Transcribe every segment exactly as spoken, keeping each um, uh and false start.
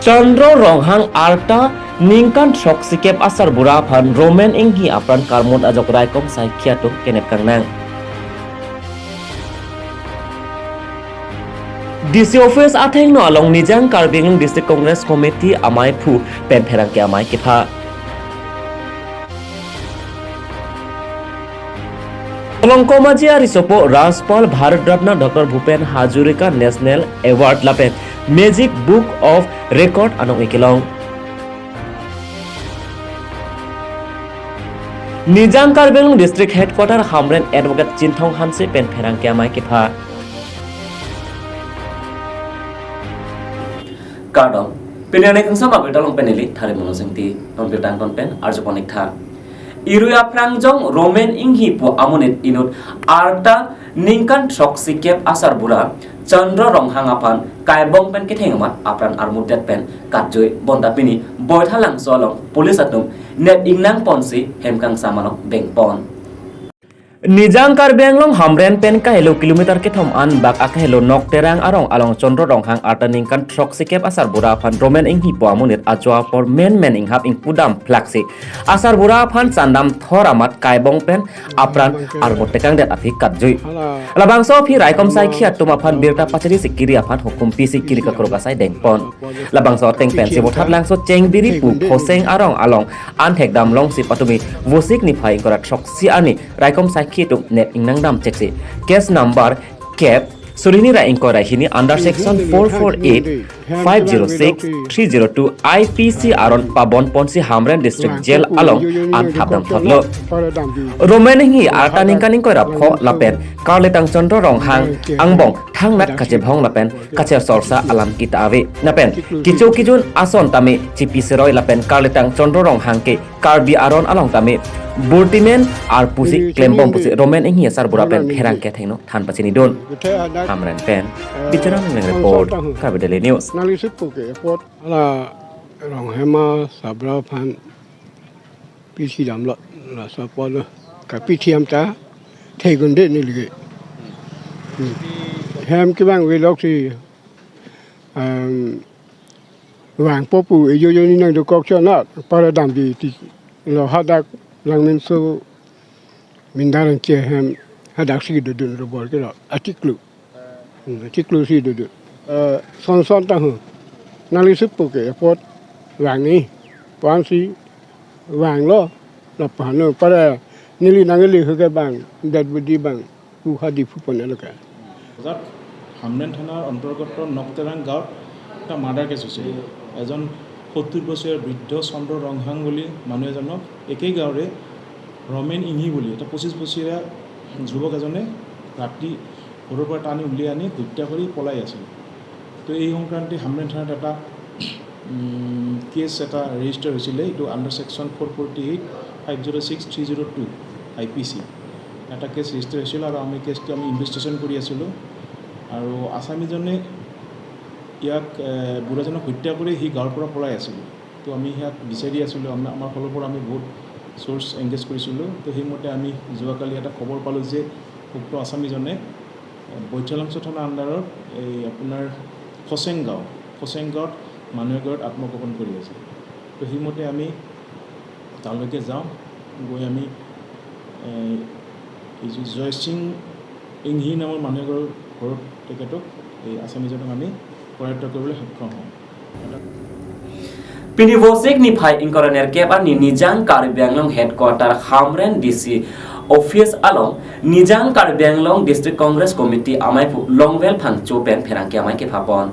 Chandra Ronghang arta ningkan throksikep asarbura aphan Romen Inghi apran karmut ajok raikom saikhi atum kenep kangnang. D C office athengno along Nijang Karbi Anglong District Congress Committee amaiphu pen pherangke amei kepha. Kolongkomaji arisopo Rajpal Bharat Ratna Doctor Bhupen Hazarika National Award lapen Magic Book of Record anong-e kelong. Nijang Karbi Anglong District Headquarter Hamren Advocate Chinthong Hanse pen pherangke amei kepha. Kardom, pini arni kangsam abirta along pen neli Thari Mono Singti, non birta angton pen arjuponik tha. Irui aphrang jong Romen Inghi pu amonit inut arta ningkan throksikep asarbura Chandra Ronghang aphan kaibong pen ketheng amat apran armutdet pen katjui bonta pini Boithalangso along police atum nep ingnang ponsi hem kangsam along bengpon. Nijang Karbi Anglong Hamren pen kahelo kilometer kethom anbak akahelo Nokterang arong along Chandra Ronghang arta ningkan throksikep asarbura aphan Romen Inghi pu amonit ajo apor menmen inghap ingpudam phlaksi asarbura aphan chandam thor amat kaibong pen apran armut tekangdet aphi katjui. Labangso aphi raikom saikhi atum aphan birta pachari si kiri aphan hukum pisi kiri kakrok asai dengpon. Labangso ateng pensi Vothatlangso Chengbiri pu Khoseng arong along an thekdam longsi patumi Vosik niphai ingkoi ra throksi arni raikom saikhi atum nep ingnang dam cheksi case number kep suri hini ra ingkoi ra hini under section four four eight, five zero six, three zero two I P C aron pabon ponsi Hamren District Jail along an thapdam thotlo. Romen Inghi arta ningkan ingkoi ra pho lapen karlitang Chandra Ronghang angbong thangnat kachebhong lapen kacher sorsa alam kita ave. Lapen kecho kejun ason tame chipi seroi lapen karlitang Chandra Ronghang ke Karbi aron along tame burtimen arpusi klembom pusi Romen Inghi asarbura pen pherangke athengno than pachinidun. Hamren pen Bicharam Engleng report, Karbi Daily News. Nangli supo ke report. Hala Ronghang asarbura aphan pisi damlo, laso apotlo kapisi amta thegunde neli ke. Hmm. Hem kevang velok si, em, vangpo pu ejo jo ni nangdokok chonat para damdi ti lo hadak Langmingso Mindarang che hem hadak si dodun robor kelo atiklu. Hmm, atiklu si dodun. Eh, son son tahu. Nangli supo ke apot vangji. Puan si vanglo. Lapu hanu para neli nangli huke bang, dead body bang, pu hadi phupon aloka. বজাত হামৰেণ থানাৰ অন্তৰ্গত নকটেৰাং গাঁৱত এটা murder case হৈছিল। এজন সত্তৰ বছৰীয়া বৃদ্ধ চন্দ্ৰ ৰংহাং বুলি মানুহ এজনক একেই গাঁৱৰে ৰমেন ইংহি বুলি এটা পঁচিছ বছৰীয়া যুৱক এজনে ৰাতি ঘৰৰ পৰা টানি উলিয়াই আনি হত্যা কৰি পলাই আছিল। তো এই সংক্ৰান্তে হামৰেণ থানাত এটা, উম, কেছ এটা ৰেজিষ্টাৰ হৈছিলে। এইটো under section four forty eight, five zero' six, three zero' two I P C এটা কেছ ৰেজিষ্টাৰ হৈছিল আৰু আমি কেছটো আমি ইনভেষ্টিগেশ্যন কৰি আছিলোঁ। আৰু আছামীজনে ইয়াক, এ, বুঢ়াজনক হত্যা কৰি সি গাঁৱৰ পৰা পলাই আছিল। তো আমি ইয়াক বিচাৰি আছিলোঁ, আমা-, আমাৰ ফালৰ পৰা আমি বহুত চ'ৰ্চ এংগেজ কৰিছিলোঁ। তো সেইমতে আমি যোৱাকালি এটা খবৰ পালোঁ যে উক্ত আছামীজনে, এ, বৈঠালাংচ' থানা আণ্ডাৰৰ এই আপোনাৰ খচেং গাঁও, খচেং গাঁৱত মানুহ এঘৰত আত্মগোপন কৰি আছে। তো সেইমতে আমি তালৈকে যাওঁ, গৈ আমি, এ, এই যি জয়সিং ইংহি নামৰ মানুহ এঘৰৰ ঘৰত তেখেতক, এই আছামীজনক আমি কৰায়ত্ত কৰিবলৈ সক্ষম হওঁ। Pini Vosik niphai ingkoi ra nerkep arni Nijang Karbi Anglong Headquarter Hamren D C Office along Nijang Karbi Anglong District Congress Committee amaiphu Longwel Phangcho pen pherangke amei kephapon.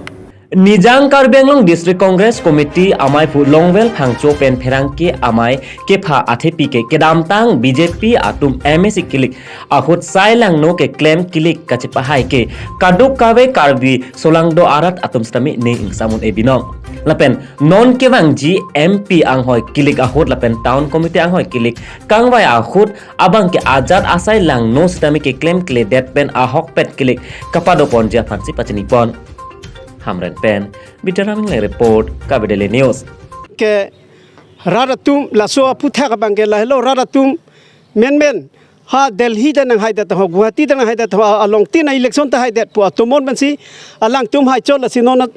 Nijang Karbi Anglong District Congress Committee amaiphu Longwel Phangcho pen pherangke amei kepha athepi ke kedamtang B J P atum M A C kilik ahut sai langno keklem kilik kachepahai ke kadokave Karbi solangdo arat atum sitame ne ingsamun e binong. Lapen non kevangji M P anghoi kilik ahut lapen town committee anghoi kilik kangvai ahut abang ke ajat asai langno sitame keklem kledet pen ahokpet kilik kapadoponji aphansi pachinipon. Hamren pen Bicharam Engleng report, Karbi Daily News. Ke rat atum laso aphuthak abang ke lahelo rat atum menmen ha Delhi ta nanghaidet ho, Guwahati ta nanghaidet ho, along tin a-election ta haidet pu atomon pensi alangtum haichot lasi non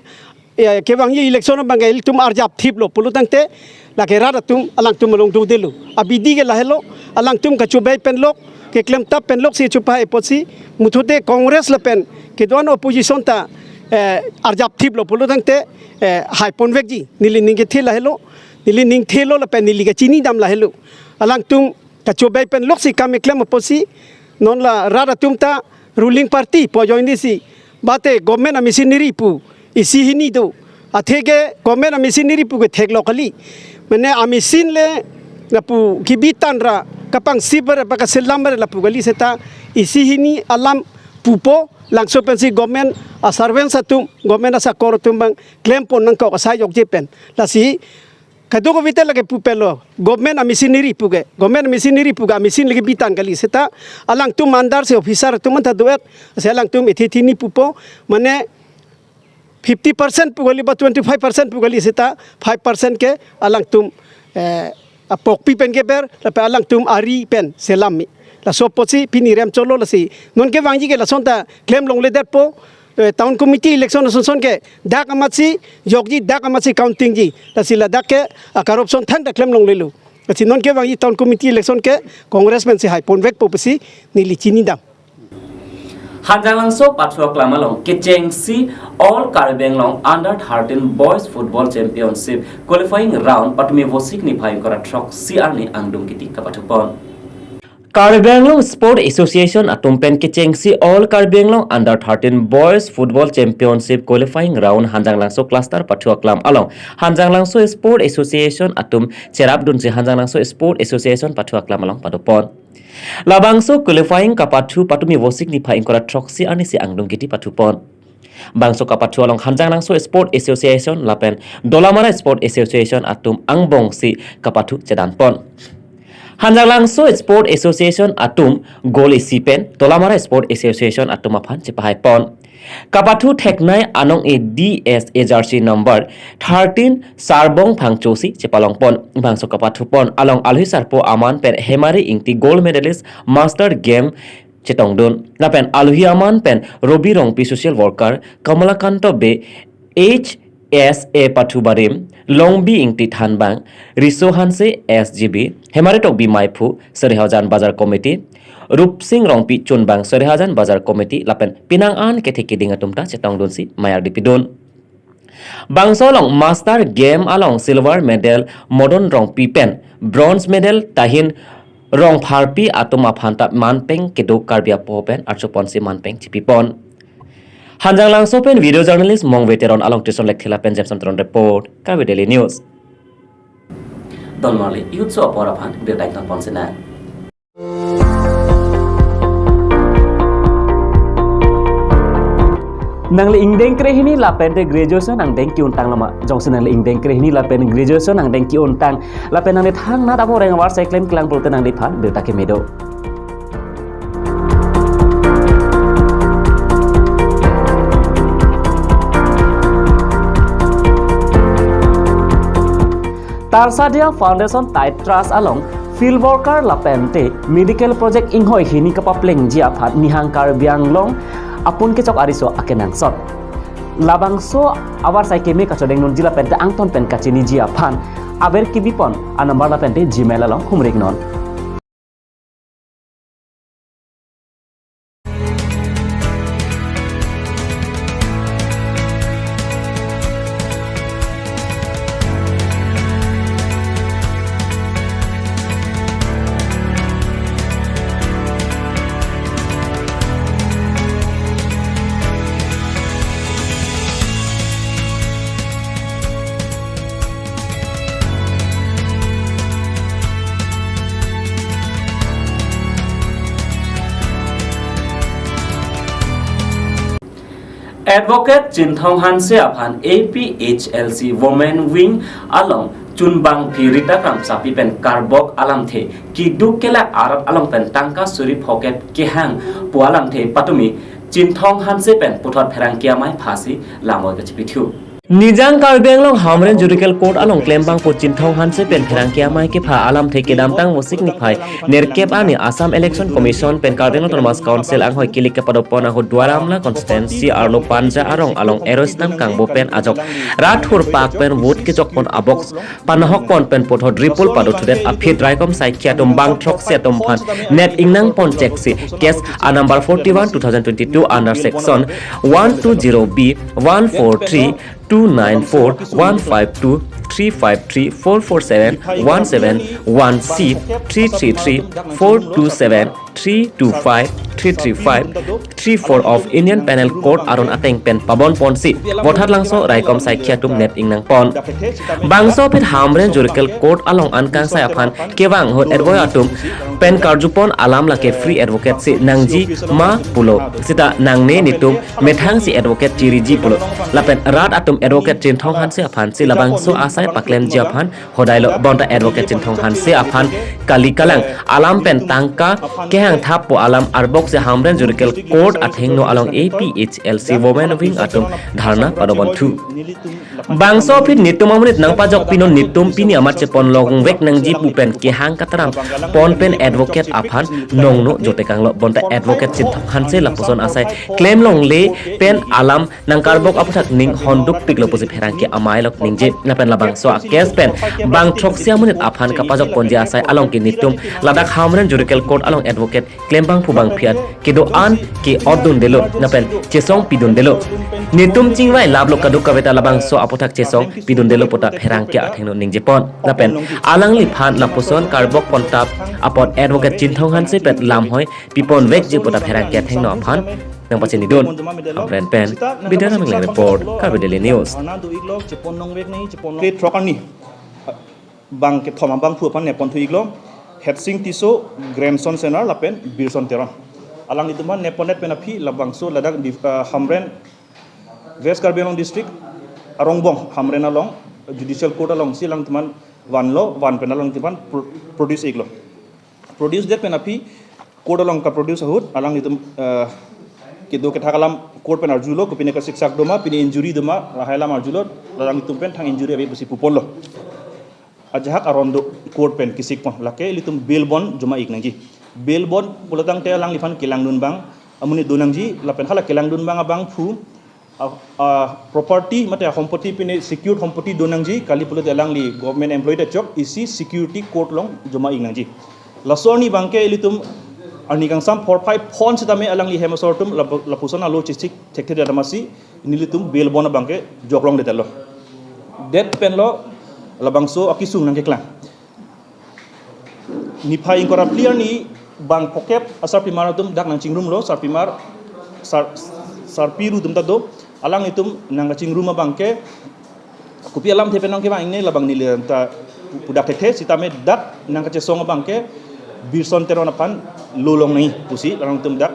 Ya, kevangji election abang ke ilitum arjap thiplo pulo tangte, lake rat atum alangtum along dodelo. Abidi ke lahelo, alangtum kachobei pen lok, keklem tap pen lok si chupahai apotsi, muthote Congress lapen kedo-an opposition ta, eh, arjap thiplo pulo tangte, eh, hai ponvekji, neli ning kethe lahelo, neli ning thelo lapen neli kachinidam lahelo. Alangtum kachobei pen lok si kam keklem apotsi, non la rat atum ta ruling party pu ajoine si, mate government a-machinery pu isi hini do. Atheke government a-machinery pu ke theklo kali. Mane a-machine le lapu kebi tan ra kapangsip ra pakaselam ra lapu kali seta isi hini alam pupo, langso pensi government a-servants atum, government asakor atum abang klempon nangkok asai jokje pen. Lasi kadokave ta lake pupelo, government a-machinery pu ke, government a-machinery pu ke a-machine lake bi tan kali seta, alangtum under si officer atum anta do-et, si alangtum ithi thini pupo, mane fifty percent pu kali ba twenty-five percent pu kali seta, five percent ke alangtum, eh, apokpi pen keber, lapen alangtum ari pen selam mi. Laso apotsi pini rem cholo lasi. Non kevangji ke lason ta klem longledetpo, eh, town committee election ason son ke dak amatsi jokji, dak amatsi counting ji. Lasi ladak ke a-corruption thangta klem longlelo. Lasi non kevangji town committee election ke Congress pensi hai ponvekpo pusi neli chinidam. Hanjanglangso pathu aklam along kechengsi All Karbi Anglong Under thirteen Boys Football Championship qualifying round patumi Vosik niphai ingkoi ra throksi arni angdung kiti kapathupon. Karbi Anglong Sport Association atum pen kechengsi All Karbi Anglong Under thirteen Boys Football Championship qualifying round Hanjanglangso cluster pathu aklam along Hanjanglangso Sport Association atum cherapdunsi Hanjanglangso Sport Association pathu aklam along padopon. Labangso qualifying kapathu patumi Vosik niphai ingkoi ra throksi arni si angdung kiti pathupon. Bangso kapathu along Hanjanglangso Sport Association lapen Dolamara Sport Association atum angbongsi kapathu chedanpon. Hanjanglangso Sport Association atum goal isi pen Dolamara Sport Association atum aphan chepahaipon. Kapathu theknei anong-e D S A jersey number thirteen Sarbong Phangcho si chepalongpon. Bangso kapathupon along alohi sarpo aman pen Hemari Ingti gold medalist master game chetongdun. Lapen alohi aman pen Robi Rongpi social worker, Kamalakanto Bey H S A pathu barim, Longbi Ingti thanbang, Riso Hanse S G B, Hemari Tokbi maiphu, Sarihajan Bazar Committee, Rupsing Rongpi chunbang Sarihajan Bazar Committee lapen penang an kethe keding atum ta chetongdunsi mayar dipidun. Bangso along master game along silver medal Modon Rongpi pen bronze medal Tahin Rongpharpi atum aphan ta manpeng kedo Karbi apo pen archoponsi manpeng chipipon. Hanjanglangso pen video journalist Mongve Teron along Tison Lekthe lapen Jameson Teron report, Karbi Daily News. Donmarli youth so apor aphan birta ingtonpon sina. Nangli ingdeng krehini lapen te graduation angdeng ki-untang lama. Jongsi nangli ingdeng krehini lapen graduation angdeng ki-untang lapen nangli thangnat abo reng avar seklem kelang pulote nangliphan birta keme do. Tarsadia Foundation Tide Trust along field worker lapen te medical project inghoi hini kapaplengji aphan Nihang Karbi Anglong apun kechok ariso akenangsot. Labangso avarsai keme kachodengdunji lapen te angton pen kachiniji aphan aber kebipon a-number lapen te Gmail along humriknon. Advocate Chinthong Hanse aphan A P H L C Women Wing along chunbangpi Rita Kramsapi pen karbok alamthe keduk kelak arat along pen tangka suri phokep kehang pu alamthe patumi Chinthong Hanse pen puthot pherangke amei phasi lamoi kachipithu. Nijang Karbi Anglong Hamren Judicial Court along klembangpo Chinthong Hanse pen pherangke amei kepha alamthe kedamtang Vosik niphai nerkep arni Assam Election Commission pen Karbi Anglong Autonomous Council anghoi kilik kepadopon ahut Duar Amla constituency arlo Panja arong along arrest dam kangbo pen ajok rat hurpak pen vote kejokpon abox panahokpon pen puthot ripul padothudet aphi raikom saikhi atum bang throksi atum aphan nep ingnangpon cheksi case a number forty-one two thousand twenty-two under section one two zero B, one four three, two nine four, one five two, three five three, four four seven, one seven one C, three three three, four two seven, three two five, three three five, three four of Indian Penal Code aron ateng pen pabonponsi Vothatlangso raikom saikhi atum nep ingnangpon. Bangso aphi Hamren Judicial Court along ankangsai aphan kevang ahut advocate atum pen karjupon alam lake free advocate si nangji ma pulo. Sita nangne netum methang si advocate chiriji pulo. Lapen rat atum advocate Chinthong Hanse aphan si labangso asai paklemji aphan hodailo bonta advocate Chinthong Hanse aphan kali kalang alam pen tangka kehang thappo alam arboksi Hamren Judicial Court athengno along A P H L C Women Wing atum dharna padobonthu. Bangso aphi netum amonit nangpajok pinon netum pini amat chepon longvek nangji pu pen kehang kataram pon pen advocate aphan nongno jotekanglo bonta advocate Chinthong Hanse lapuson asai klem longle pen alam nangkarbok aputhak ning hondukpiklo pusi pherangke amei along ningje. Lapen labangso a case pen bang throksi amonit aphan kapajokponji asai along ke netum ladak Hamren Judicial Court along advocate klembangpo bangphi an kedo-an ke-otdundelo lapen chesong pidundelo. Netum chingvai laplo kadokave ta labangso aputhak chesong pidundelo puta pherangke athengno ningjepon. Lapen alangliphan lapuson karbokpon tap apot advocate Chinthong Hanse pen lamhoi piponvekji puta pherangke athengno aphan nangpachinidun. Hamren pen Bidya Ram Engleng report, Karbi Daily News. Arna do-iklo, chepon nongvek nangji, chepon nong- Ke throk arni, bang kethom abangphu aphan neponthu-iklo, Hetsing Tisso, Grandson Senar lapen Birson Teron. Alanglitum aphan nepondet pen aphi labangso ladak di, ah, Hamren, West Karbi Anglong District, Arongbong Hamren along Judicial Court alongsi alangtum aphan vanlo, van pen alangtum aphan pro-, produce-iklo. Produce det pen aphi court along kaproduce ahut alanglitum, eh, kedo kethak alam court pen arjulo, kopine kasiksak doma, pine injury doma, lahai alam arjulo, alanglitum pen thang injury ave pusi puponlo. Ajahak aron do court pen kesikpon, lake ilitum bail bond joma-ik nangji. Bail bond pulotangte alangliphan kelangdun abang amonit do nangji, lapen hala kelangdun abang abangphu a, a, property mate a sompoti pine secured sompoti do nangji, kali pulote alangli government employee ta chok, isi security court along joma-ik nangji. Laso arni abangke ilitum arni kangsam phorphai phon sitame alangli hem asor atum lap-, lapuson alo chesik thekthe damasi nelitum bail bond abangke joklongledetlo. Det penlo labangso akesung nangkeklang. Niphai ingkoi ra phli arni bang phokep asarpimar atum dak nangchingrumlo, sarpimar, sar-, sarpiru atum ta do, alanglitum nangkachingrum abangke kopi alamthe pen nangkevang ingne labang neli ta pu-, pudak thekthe, sitame dak nangkachesong abangke Birson Teron aphan lo long nangji pusi alangtum dak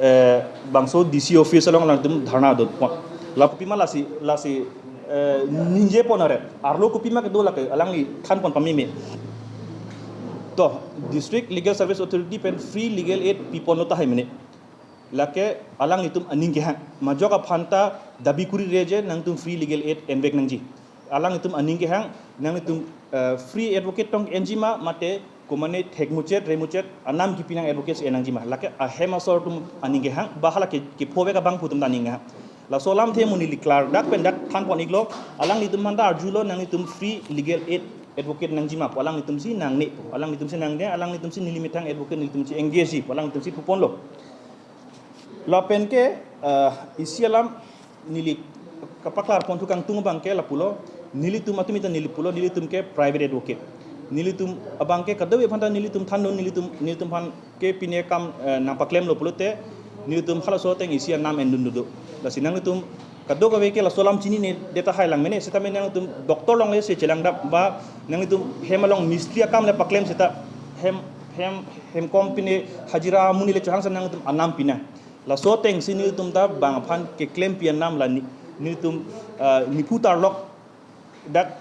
eh, bangso D C office along alangtum dharna dotpon. La kopima lasi, lasi, eh, ningjepon aret. Arlo kopima kedo lake alangli thanpon pameme. To, District Legal Service Authority pen free legal aid piponlo tahai mene. Lake alanglitum aning kehang. Majok aphan ta dabi kuri reje nangtum free legal aid envek nangji. Alanglitum aning kehang, nanglitum, eh, free advocate tong enjima mate komane thekmuchot, remuchot, anam kipinang advocate si enangjima. Lake ahem asor atum aning kehang, ba hala ke, kephovek abangphu atum ta aning kehang. Laso alamthe mo neli klardak pen dak thanpon-iklo, alanglitum aphan ta arjulo, nanglitum free legal aid advocate nangjima pu, alanglitum si nangne pu, alanglitum si nangne, alanglitum si neli methang advocate nelitum si engage pu, alanglitum si puponlo. Lapen ke, eh, isi alam neli kapaklarponthu kangtung abangke lapulo, nelitum atum ita neli pulo, nelitum ke private advocate. Nelitum abangke kadokave aphan ta nelitum thandun, nelitum, nelitum aphan ke pine akam, eh, nangpaklemlo pulote, nelitum halaso ateng isi anam endun dodo. Lasi nanglitum kadokave ke laso alam chinine det tahai lang mene, sitame nanglitum doctor along le se chelangdam ba nanglitum hem along mistri akam le paklem seta hem, hem, hemkom pine hajira amonit le chohang sa nanglitum anam pinang. Laso atengsi nelitum ta bang aphan keklempi anam la ni, nelitum, ah, niphu tarlok dak,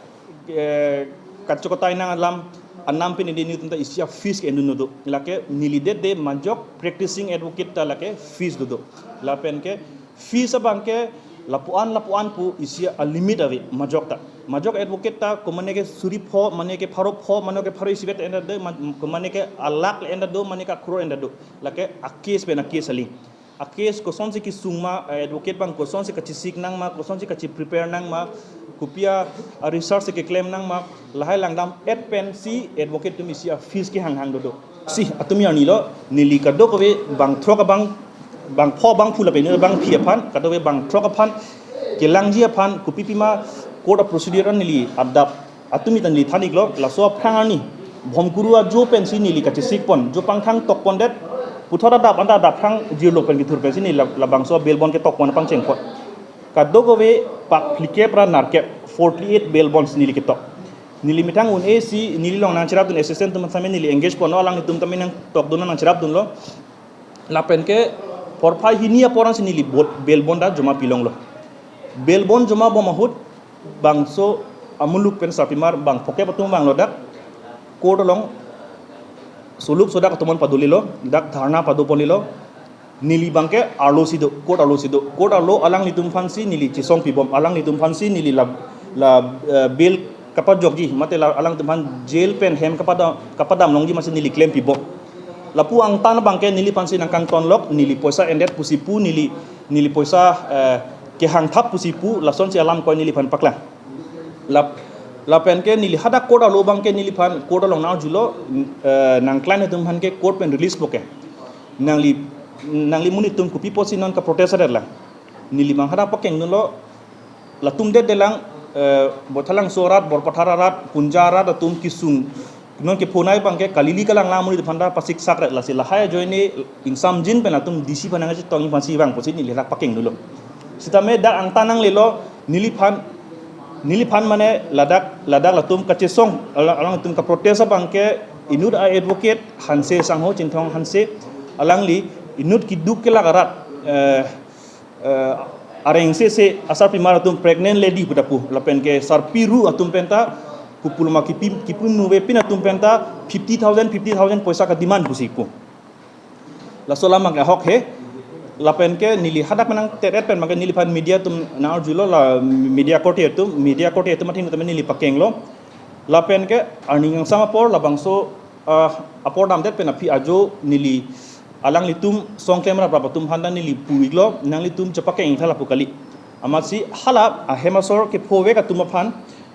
eh, kachokotai nang alam anam pine nelitum ta isi a-fees ke endun dodo. Lake neli det de majok practicing advocate ta lake fees dodo. Lapen ke fees abangke Lapuan lapuan pu isi a-limit ave majok ta. Majok advocate ta komane ke suri pho, mane ke pharo pho, mane ke pharo isi vet enda do, ma-, komane ke alakh le enda do, mane ke akror enda do. Lake a-case pen a-case aling. A-case kosonsi kesung ma, eh, advocate abang kosonsi kachesik nang ma, kosonsi kache-prepare nang ma, kopi a-research si keklem nang ma, lahai langdam et pensi advocate atum isi a-fees kehang hang dodo. Si atum arni lo, neli kadokave bangthrok abang, bangpho bangphu lapen bangphi aphan, kadokave bangthrok aphan, kelangji aphan, kopi pima court a-procedure an neli adap atum itan neli than iklo, laso aphrang arni Bhomkuru ajo pensi neli kachesik pon, jo pangthang tok pondet, puthot adap anta adap aphrang jirlo pen kethur pensi neli la-, labangso bail bond ketok pon pangcheng pon. Kadokave pak phlikep ra nerkep, forty-eight bail bonds neli ketok. Neli methang un-e si neli along nangcherapdun assistant atum tame neli engage ponlo, alanglitum tame nangtokdun nangcherapdunlo. Lapen ke porphai hini apor ansi neli bo-, bail bond ta joma pilonglo. Bail bond joma bom ahut bangso amuluk pen sarpimar bang phokep atum vanglo, dak court along solup sodak atum an padolilo, dak dharna pado ponlilo. Neli abangke arlo si do, court arlo si do. Court arlo alanglitum aphansi neli chesong pibom, alanglitum aphansi neli la, la, eh, bail kapajokji, mate la alanglitum aphan jail pen hem kapada-, kapadam longji masi neli klem pibom. Lapu angtan abangke neliphansi nangkangtonlok, neli poisa endet pusi pu, neli, neli poisa, eh, kehangthap pusi pu, lasonsi alam koi neliphan paklang. Lap-, lapen ke neli hadak court arlo abangke neliphan court along nang-arjulo, eh, nang client atum aphan ke court pen release po ke. Nangli, nangli monit atum kopi apotsi non ka-protest adet lang. Neli abang hadak pakengdunlo, latum det detlang, eh, Baithalangso arat, Borpathar arat, Punja arat atum kesung. Non kephonei abangke kalili kalang lang amonit aphan ta pasiksak ret, lasi lahai ajoine ingsamjin pen atum D C aphan nangchetongji aphansi vang pusi neli hadak pakengdunlo. Sitame dak angtan nanglelo, neliphan, neliphan mane ladak, ladak latum kachesong, ala-, alangtum ka-protest abangke inut a-advocate Hanse, Sangho Chinthong Hanse, alangli inut keduk kelak arat, eh, eh, areng sese asarpimar atum, pregnant lady pu ta pu, lapen ke sarpi ru atum penta kupuloma kipi, kipi muve pin atum penta fifty thousand, fifty thousand poisa ka-demand pusi pu. Laso alam abang ahok he. Lapen ke neli hadak menang teret pen abangke neliphan media atum nang-arjulo, la media korte atum, media korte atum atheng tame neli pakenglo. Lapen ke arni kangsam apor labangso, ah, apor damdet pen aphi ajo neli alanglitum songklem raprap atum aphan ta neli pu iklo, nanglitum chepakeng tha lapu kali. Amatsi hala ahem asor kephovek atum aphan,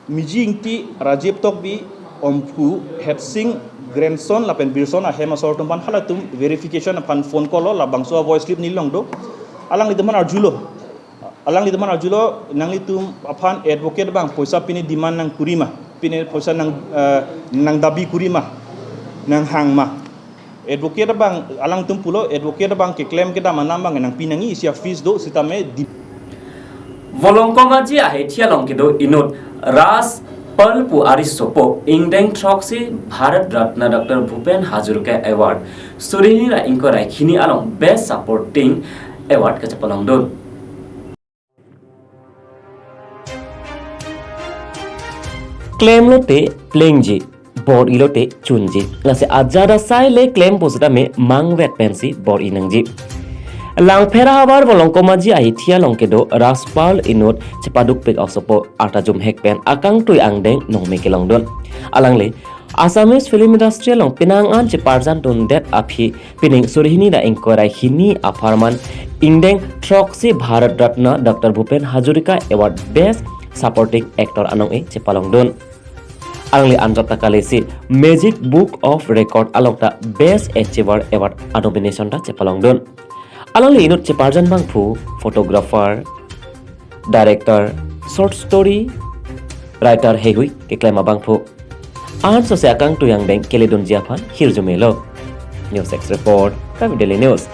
Miji Ingti, Rajiv Tokbi, Omphu, Hetsing, Grandson lapen Birson ahem asor atum aphan halatum verification aphan phone call lo, labangso a-voice clip neli along do. Alanglitum aphan arjulo. Alanglitum aphan arjulo, nanglitum aphan advocate abang poisa pine demand nangkuri ma, pine poisa nang, eh, nangdabi kuri ma, nanghang ma. Advocate abang alangtum pulo, advocate abang keklem kedam anam abang nangpi nangji, isi a-fees do, sitame di- Volongkom Aji ahithi along kedo inut Rajpal pu arisopo ingdeng throksi Bharat Ratna Doctor Bhupen Hazarika Award suri hini ra ingkoi ra hini along Best Supporting Award kachepalongdun. Klemlote plengji, bor-ilote chunji. Lasi ajat asai le klem pusitame mangvet pensi bor-i nangji. Langpher ahavar Volongkom Aji ahithi along kedo Rajpal inut chepadukpik asopo arta jumhek pen akangtui angdeng nongme kelongdun. Alangli Assamese film industry along penang an cheparjandundet aphi pining suri hini ra ingkoi ra hini apharman ingdeng throksi Bharat Ratna Doctor Bhupen Hazarika Award Best Supporting Actor anong-e chepalongdun. Alangli anjot ta kalisi Magic Book of Record along ta Best Achiever Award anomination ta chepalongdun. Alangli inut cheparjan abangphu photographer, director, short story writer heihui keklem abangphu. Ansose akangtui angdeng keledunji aphan hirjume lo. News X Report, Karbi Daily News.